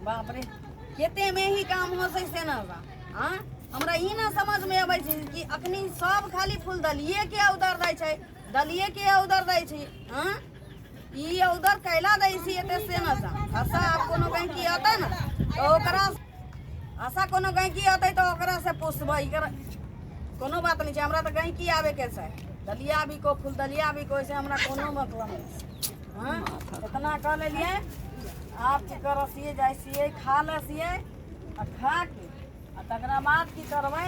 बाप रे, कते में ही काम हो छै से ना बा। हाँ, हमरा ई ना समझ में अबै छै कि अखनी सब खाली फूल दलिए के औदर दै छै, दलिए के औदर दै छै। हाँ, ई औदर कैला दै छी एते से ना सा। आशा आब कोनो गैंकी अतै ने तऽ ओकरा, आशा कोनो गैंकी अतै तऽ ओकरा से पुछबै। एकर कोनो बात नहीं छै, हमरा तऽ गैंकी आबे के छै। दलिया भी को फूल दलिया भी को, से हमरा कोनो मतलब नहीं छै। हाँ, इतना कह लेलियै। आब की करऽ छियै, जाइ छियै खा लै छियै, आ खा के आ तकरा बाद की करबै,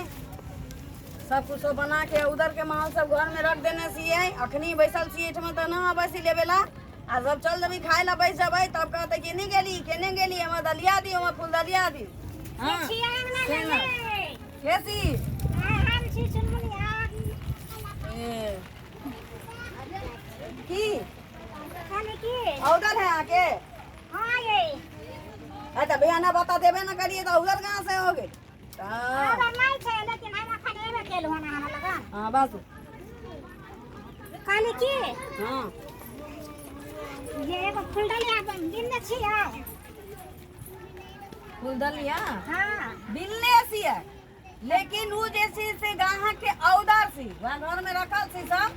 सब कुछो बना के उधर के माल सब घर में रख देने छियै। अखनी बैसल छियै एहिठमा तऽ नहि अबै छी लेबे ला, आ जब चल जेबै खाय ला बैस जेबै तब कहतै केने गेली, केने गेली, हमरा दलिया दी, हमरा फूल दलिया दी। हाँ, से ना। के छी? ए, की औदर है आके? हाँ, तो भैया ना बता देबे ना करिए तो औदर कहाँ से हो गए? हाँ हाँ, बस। कहली की हाँ। ये एगो फूल डलिया बिनने छियै। फूल दलिया? हाँ। बिनने छियै, लेकिन उ जे छै से गाहक के औदर सी वहाँ घर में रखल सी, सब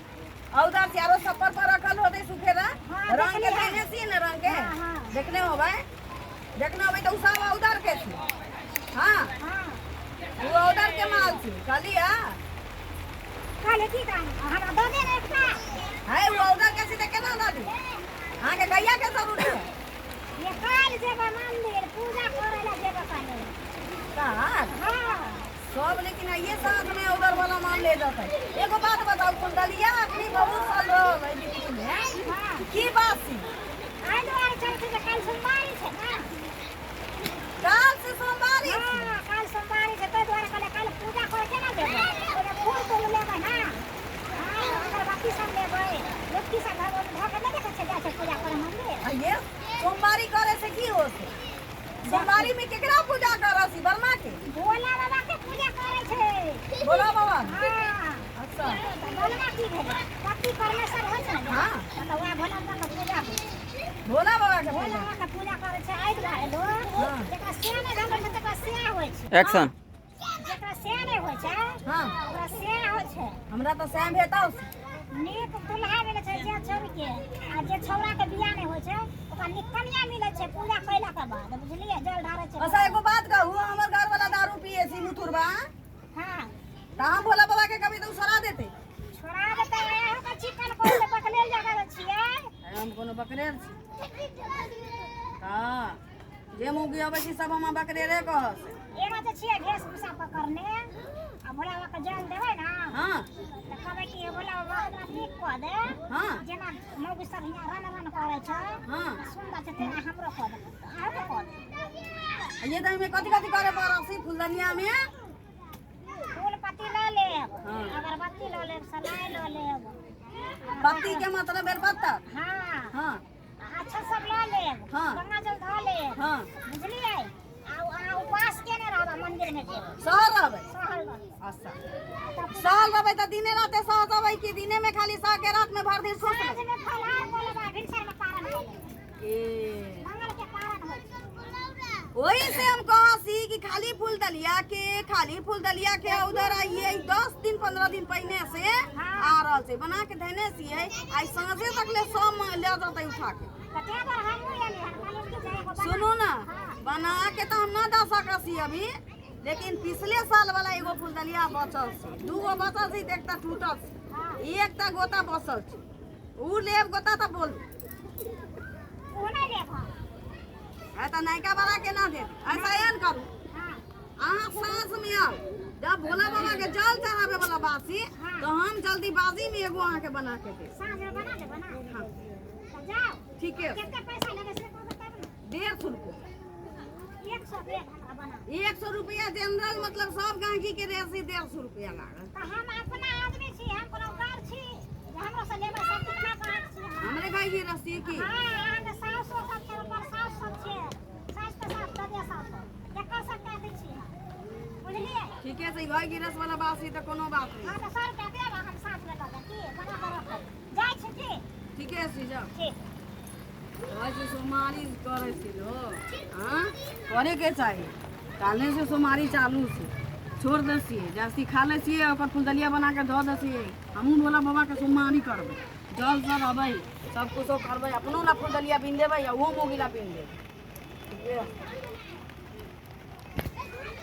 औदर सी आरो सब पर रखल होते सुखेला। हाँ, रंग के देखले। देने सी ने रंग के। हाँ, हाँ। देखने होबै, देखने होबै तऽ उ सब औदर के सी। हाँ। हाँ। उ औदर के माल सी कहली। हाँ। कहली की तऽ हमरा दऽ दे ने एकटा। है, उ औदर के सी तऽ केना दऽ दी अहाँके? कहिया के जरूरी है? ये काल्हि जेबै मंदिर पूजा करै लए जेबै काल्हि। काल? हाँ। सब लेकिन आइए साथ में उधर वाला माल ले जाता है। एगो बात बताओ, कुंडलिया अखनी बहुत साल रहल है बिक्री में। हाँ। की बात छी? एहि दुआरे चलै छै जे काल्हि सोमवारी छै ने। काल से सोमवारी छी? हाँ, काल्हि सोमवारी छै, ताहि दुआरे कहलियै काल्हि पूजा करै केना जेबै? ओहिमे फूल तूल लेबै ने, हाँ, अगरबत्ती सब लेबै, लुत्ती सब धऽ कऽ नहि देखै छियै जाइ छै पूजा करै मंदिर। आइए सोमवारी करे से की होत? सोमवारी में केकरा पूजा करऽ छी, बर्मा के? भोला बाबा के पूजा करै छै। भोला बाबा? हाँ। अच्छा। तऽ भोला की भेलै, पति परमेश्वर होइ छै ने। हाँ। तऽ वएह भोला बाबा के पूजा होइ छै। भोला बाबा के भोला पूजा। बाबा के पूजा करै छै एहि दुआरे लोक, हाँ। जेकरा से नहि भेलै छै तकरा से होइ छै। एक्शन। जेकरा से नहि होइ छै, हाँ। ओकरा से होइ छै। हमरा तऽ सैम भेटल। नीक दुल्हा मिलै छै जे छौड़ीके, आ जे छौड़ाके बियाह नहि होइ छै ओकरा नीक कनिया मिलै छै पूजा कयलाके बाद, बुझलियै? जल ढारै छै। अच्छा, एगो बात कहू, हमर घर वाला दारू पिए छी मुथुरबा। हाँ। तऽ हम भोला बाबा के कभी तऽ सरा देते? छोड़ा देतै। अहाँके चिकन कोइ से बकलेल जगह छियै। हम कोनो बकरेर छी? हाँ, जे मौगी अबै छी सब हम बकरेरे कहस। एगो तऽ छियै वेशभूषा पकड़ने, आ भोला बाबा के जल देबै ने, हाँ। तऽ कहबै कि भोला बाबा हमरा नीक कऽ दे, हाँ। जेना मौगी सब हियाँ रन रन करै छै, हाँ। सुन्दर छै, तेना हमरो कऽ दे। अहाँके कऽ दे। ये दही में कथी कथी करे पड़ल छी फुलदनिया में? फूल पत्ती लऽ लेब, हाँ। अगरबत्ती लऽ लेब, सलाई लऽ लेब। पत्ती के मतलब बेलपत्ता? हाँ। हाँ। अच्छा, सब लऽ लेब। हाँ। गंगा जल धऽ लेब। हाँ। बुझलियै? आ अहाँ उपवास केने रहब, मंदिर में जेबै। सहल रहबै? सहल रहबै। अच्छा, सहल रहबै तऽ दिने राते सह देबै कि दिने में खाली सह के रात में भर दिन सुत? साँझ में फलहार कऽ लेबै आ भिनसर में पारण कऽ लेबै। ए। मंगल के पारण होइ छै। वही से हम कहा सी कि खाली फूल दलिया के, खाली फूल दलिया के उधर आइए 10 दिन 15 दिन पहिने से आ रहल छै, बना के धने छियै, आइ साँझे तक ले सब ले जेतै उठा के। तऽ ताहि दुआरे हमहूँ एलियै हन, कहलियै कि जे एगो बना। सुनू ना। हाँ। बना के तो हम ना दऽ सकै छी अभी, लेकिन पिछले साल वाला एगो फूल दलिया बचल छै, दूगो बचल छै, तऽ एकटा टूटल छै, एकटा गोता बचल छै। उ लेब गोता तऽ बोलू। ओ नहि लेब हम। है तऽ नयका वाला केना देब? ऐसा एहन करू, हाँ। अहाँ साँझ में आउ, जब भोला बाबा के जल चढ़ावे वाला बासी, हाँ। तो हम जल्दीबाजी में एगो अहाँ के बना के देब। साँझ में बना देबै ना? हाँ। तऽ जाउ। ठीके। कते पैसा लेबै से कहबै तब ने। 150 रुपया। 100 देब, हमरा बना। 100 रुपया जनरल, मतलब सब गाहकी के रेसी 150 रुपया लागत। तऽ हम अपना आदमी छी, हम कोनो कार छी जे हमरो से लेबै? सब दिन खा कऽ छी हम। हमरे भाई की रस्सी की। हाँ, अहाँके सासो सब छै, ओकर सास सब छै, सास के सास, ददे सास सब एकर सब कए दै छी हम, बुझलियै? ठीके छै, घर गिरस वाला बात छै तऽ कोनो बात नहीं। हाँ, तऽ 100 रुपया देब आ हम साँझमे लऽ जायब की बना कऽ रखब। जाइ छी की? ठीके छै, जाउ। ठीक। कहै छै सोमवारी करै छी लोक। हाँ। करैके चाही। काल्हे से सोमवारी चालू छै, छोड़ दै छियै, जास्ती खा लै छियै, ओकर फुलदलिया बना कऽ धऽ दै छियै। हमहूँ भोला बाबाके सोमवारी करबै, जल से रहबै, सब कुछो करबै, अपनो ला फुलदलिया बिन देबै आ ओहो मोगी ला बिन देबै।